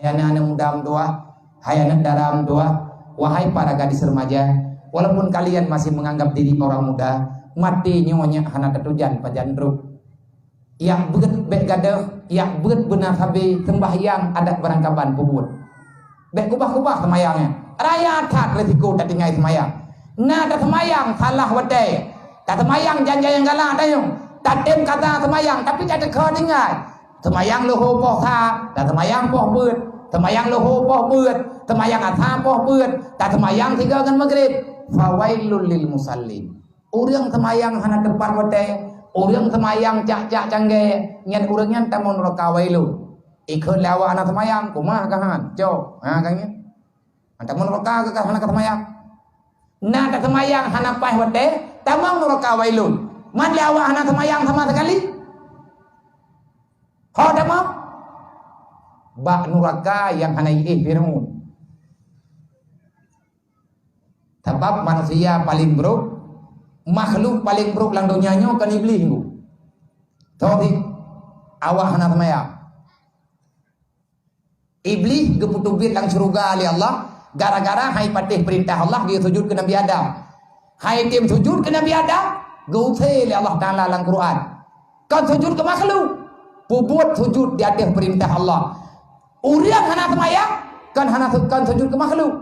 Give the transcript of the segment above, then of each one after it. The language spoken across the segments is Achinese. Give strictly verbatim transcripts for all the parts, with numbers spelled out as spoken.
Hai aneuëk-aneuëk muda meutuwah, hai aneuëk dara meutuwah, wahai para gadis remaja, walaupun kalian masih menganggap diri orang muda, maté nyoe nyak hana tatujan pajan droe. Yak beuet bék gadôh, yak beuet beuna sabé, seumbahyang adat barangkaban peubuet. Bék kubah-kubah seumayang nyan. Raya that risiko tatinggai seumayang. Na taseumayang salah watée. Taseumayang jan-jan nyang galak tanyoe. Tatem kata seumayang, tapi tak teuka tinggai. Seumayang leuhô poh sa, taseumayang poh beuet. Seumayang leuhô poh beuet. Seumayang asa poh beuet. Taseumayang sigoe ngon maghrib. Fawailul lil musallin. Ureuëng seumayang hana teumpat watée, ureuëng seumayang cak-cak canggée, nyan ureuëng nyan tamong nuraka wailun. Ikheun lé awak hana seumayang, kumah ka han, cok, ha ka nyan. Tamong nuraka ka hana ka seumayang. Na taseumayang hana paih watée, tamong nuraka wailun. Man lé awak hana seumayang sama sekali. Ho tamong bak nuraka nyang hana iéh Firaun. Sabab manusia paleng brok, makhluk paleng brok lam donya nyoe kon Iblih ngu. Toh di awak hana seumayang. Iblih geupeuteubiet lam syeuruga lé Allah gara-gara hai patéh peurintah Allah geusujud keu Nabi Adam. Hai tem sujud keu Nabi Adam, geuusé lé Allah Taala lam Quran. Kon sujud keu makhluk, peubuet sujud di ateueh peurintah Allah. Ureuëng hana seumayang, kon hana su-, kon sujud keu makhluk.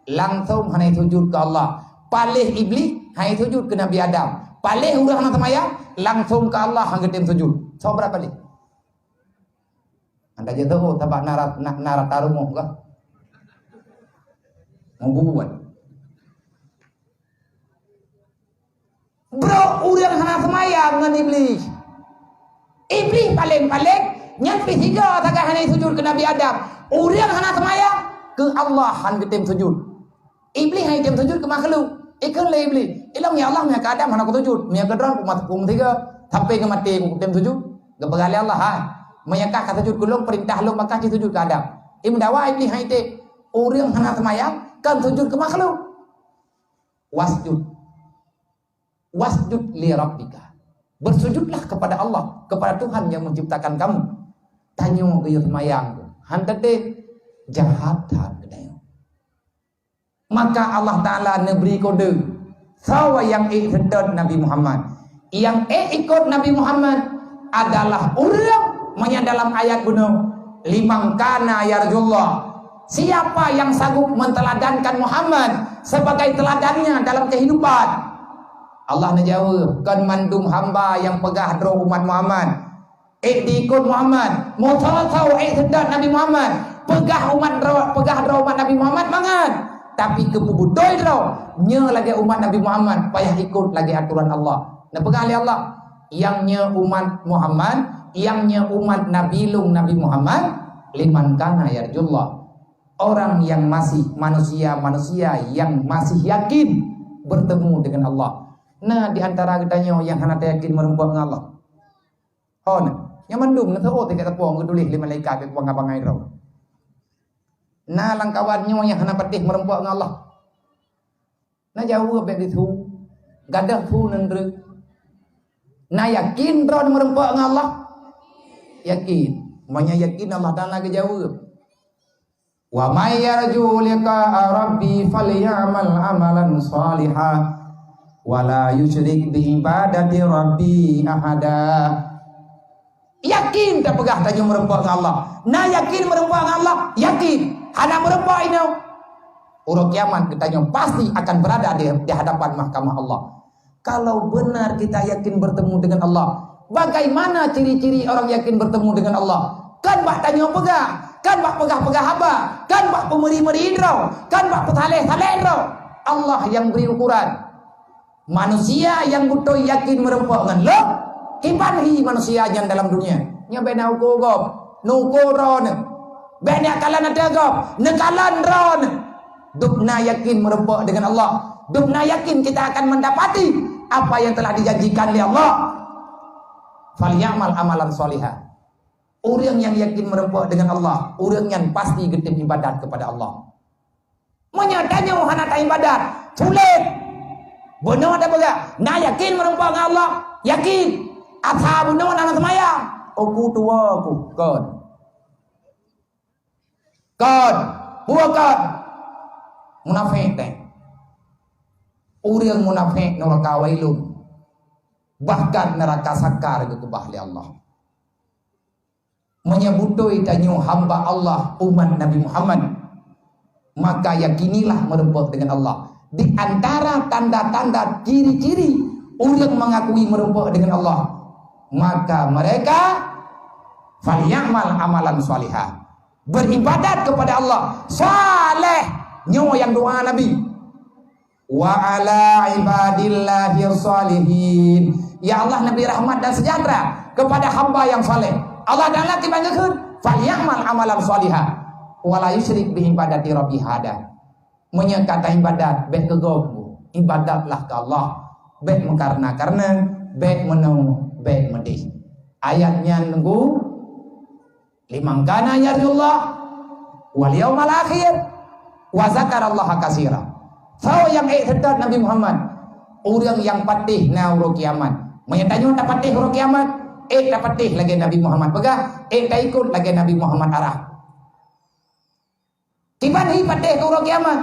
Langsong hana sujud keu Allah. Paléh Iblih hana sujud keu Nabi Adam. Paléh ureuëng hana seumayang, langsong keu Allah han geutem sujud. Soe brat paléh? Anda je tahu, tabak nara, na-, nara tarumoh kah? Meubuet. Brok ureuëng hana seumayang ngon Iblih. Iblih paleng-paleng, nyan pih sigoe sagai hana sujud keu Nabi Adam. Ureuëng hana seumayang, keu Allah han geutem sujud. Iblih han geutem sujud keu makhluk. Ikheun lé Iblih, "Ilong ya Allah, meunyo keu Adam hana kusujud, meunyo keu droe kumat-, kumeusigoe, sampai keu maté kutem sujud." Geupeugah lé Allah, "Hai, meunyo kah ka sujud keu lôn, peurintah lôn bak kah sujud keu Adam." Imeudawa Iblih han iték, ureuëng hana seumayang, kon sujud keu makhluk. Wasjud. Wasjud li rabbika. Bersujudlah kepada Allah, kepada Tuhan yang menciptakan kamu. Tanyoe geuyue seumayang, han teuntée, jahat that geutanyoe. Maka Allah Taala neubri kode, soe nyang ék seutôt Nabi Muhammad. Nyang ék ikot Nabi Muhammad adalah ureuëng meunyo dalam ayat bunoe, "Liman kana yarjullah." Siapa yang sanggup menteladankan Muhammad sebagai teladannya dalam kehidupan? Allah neujaweueb, "Kon mandum hamba nyang peugah droe umat Muhammad, ék diikot Muhammad, meusoe-soe ék seutôt Nabi Muhammad, peugah umat droe, peugah droe umat Nabi Muhammad mangat, tapi keu peubeutôi droe, nyoe lagée umat Nabi Muhammad payah ikot lagée atoran Allah." Neupeugah lé Allah, "Nyang nyoe umat Muhammad, nyang nyoe umat Nabi lôn Nabi Muhammad, liman kana yarjullah." Orang yang masih, manusia-manusia yang masih yakin bertemu dengan Allah. Na di antara geutanyoe nyang hana tayakin meureumpok ngon Allah? Ho na, nyang mandum na teuôt tiga teupueng geutuléh lé malaikat bak bangai-bangai droe. Na lam kawan nyoe nyang hana patéh meureumpok ngon Allah? Na jaweueb bék di su, gadôh su neundreuk. Na yakin droe meureumpok ngon Allah? Yakin. Meunyo yakin, Allah Taala geujaweueb. "Wa may yarju liqa'a rabbi falyamal amalan shaliha, wa la yusyrik bi ibadati rabbi ahada." Yakin tapeugah tanyoe meureumpok ngon Allah. Na yakin meureumpok ngon Allah? Yakin. Hana meureumpok inoe? Uroe kiamat geutanyoe pasti akan berada di, di hadapan mahkamah Allah. Kalau benar kita yakin bertemu dengan Allah, bagaimana ciri-ciri orang yakin bertemu dengan Allah? Kan bak tanyoe peugah, kan bak peugah-peugah haba, kan bak peumeri-meri droe, kan bak peusaleh-saleh droe. Allah yang beri ukuran. Manusia nyang beutôi yakin meureumpok ngon lôn, kiban hi manusia nyan dalam dunia. Nyoe bék na uko gob, neuko droeneuh. Bék neukalon ateueh gob, neukalon droeneuh. Dubna yakin meureumpok dengan Allah. Dubna yakin kita akan mendapati apa yang telah dijanjikan lé Allah. "Falyamal amalan shaliha." Ureuëng nyang yakin meureumpok dengan Allah, ureuëng nyan pasti geutem ibadat kepada Allah. Meunyo tanyoe hana taibadat, sulet. Bunoe tapeugah, na yakin meureumpok ngon Allah? Yakin. Asa bunoe na seumayang? Uku tuwo ku, kon. Kon, bukan munafék teuh. Ureuëng munafék nuraka wailun. Bahkan nuraka sakar geukeubah lé Allah. Meunyoe beutôi tanyoe hamba Allah, umat Nabi Muhammad, maka yakinilah meureumpok dengan Allah. Di antara tanda-tanda ciri-ciri ureuëng mengakui meureumpok dengan Allah, maka mereka falyamal amalan shalihah, beribadat kepada Allah saleh. Nyoe nyang doa Nabi. Wa ala ibadillahi shalihin. Ya Allah, neubri rahmat dan sejahtera kepada hamba yang saleh. Allah Taala kiban geukheun, "Falyamal amalan shaliha, wa la yusyrik bi ibadati rabbi ahada." Meunyoe ka taibadat, bék keu gob, ibadatlah keu Allah. Bék meukareuna-kareuna, bék meunoe, bék meudeh. Ayat nyan nunggu, "Liman kana yarjullah wal yaumal akhir wa zakarallaha katsira." Soe nyang ék seutôt Nabi Muhammad? Ureuëng nyang patéh na uroe kiamat. Meunyoe tanyoe tapatéh uroe kiamat, ék tapatéh lagée Nabi Muhammad peugah, ék taikot lagée Nabi Muhammad arah. Kiban hi patéh keu uroe kiamat?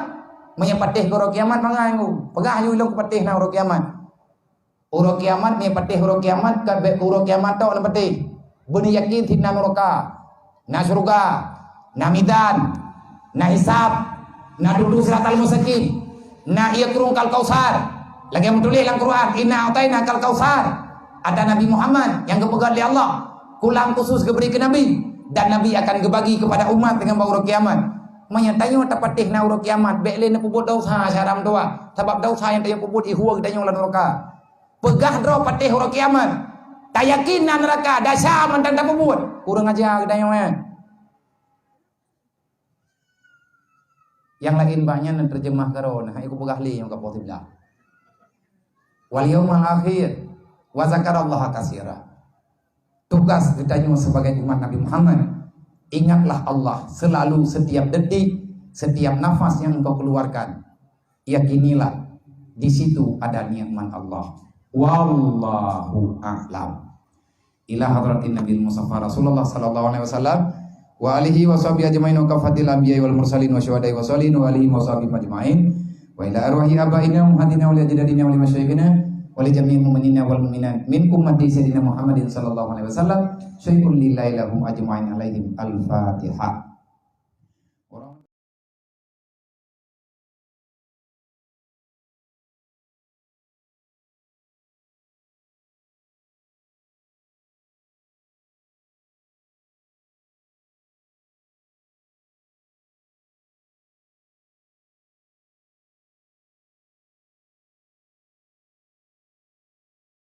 Meunyoe patéh keu uroe kiamat, mangat ngu. Peugah yue lôn kupatéh na uroe kiamat. Uroe kiamat, meunyoe patéh uroe kiamat, ka bék uroe kiamat tok na patéh. Beuneuyakin sit na nuraka, na syeuruga, na mizan, na hisab, na dudu siratal mustaqim, na ié krueng kal kausar. Lagée meutuléh lam Quran, "Inna a'tainakal kausar." Ada Nabi Muhammad nyang geupeugah lé Allah, kulang khusus geubri keu Nabi, dan Nabi akan geubagi kepada umat deungon bak uroe kiamat. Meunyoe tanyoe tapatéh na uroe kiamat, bék lé neupeubuet desya syedara meutuwah, sabab desya nyang tanyoe peubuet ihue geutanyoe lam nuraka. Peugah droe patéh uroe kiamat, tayakin na nuraka, desya mantong tapeubuet. Kurang aja geutanyoe, eh. Nyang laén bak nyan neuteurjeumah keudroe, nah, ikut peugah lé nyang ka poh siblah. Wal yaumal akhir, wa zakarallaha katsira. Tugas geutanyoe sebagai umat Nabi Muhammad, ingatlah Allah selalu, setiap detik, setiap nafas yang engkau keluarkan. Yakinilah, di situ ada nikmat Allah. Wallahu a'lam. Ila hadratin Nabil Mustafa Rasulullah sallallahu alaihi wasallam, wa alihi wa sahbihi ajmain, wa kafatil anbiya wal mursalin wa syuhada wa salihin wa alihi wa sahbihi ajmain, wa ila arwahi abaina wa ummahatina wa li ajdadina wa li masyayikhina wa li jami'il mu'minina wal mu'minat min ummati Sayyidina Muhammadin sallallahu alaihi wasallam, syai'un lillahi lahum ajmain alaihim. Al-Fatihah.